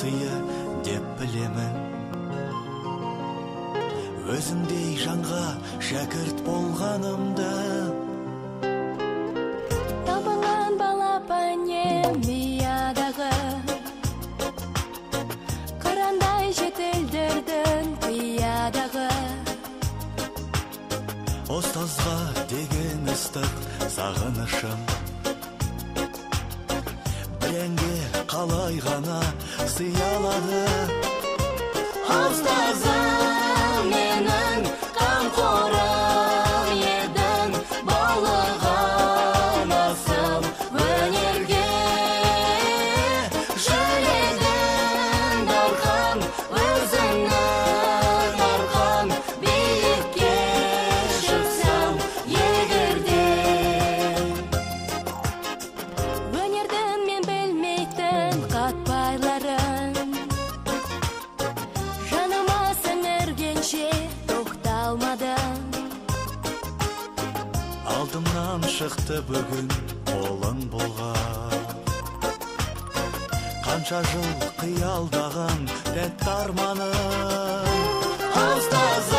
сыйы деп білемін. Өзіңдей жанға шәкірт болғанымды. Талпынған балапан миядағы, қырандай жетілдірдің қиядағы. Ұстазға деген ыстық сағынышым бір әнге қалай ғана сыя алады. Ұстазым менің қамқорым едің, балығым асыл өнерге. Жүрегім дарқан, өзіңнің арқан, биікке шықсам егерде. Өнердің мен білмейтін қатпарларын жаныма сіңіргенше тоқталмадым. Алдымнан шықты бүгін қолын бұлғап, қанша жыл қиялдаған тәтті арманым. Ұстазым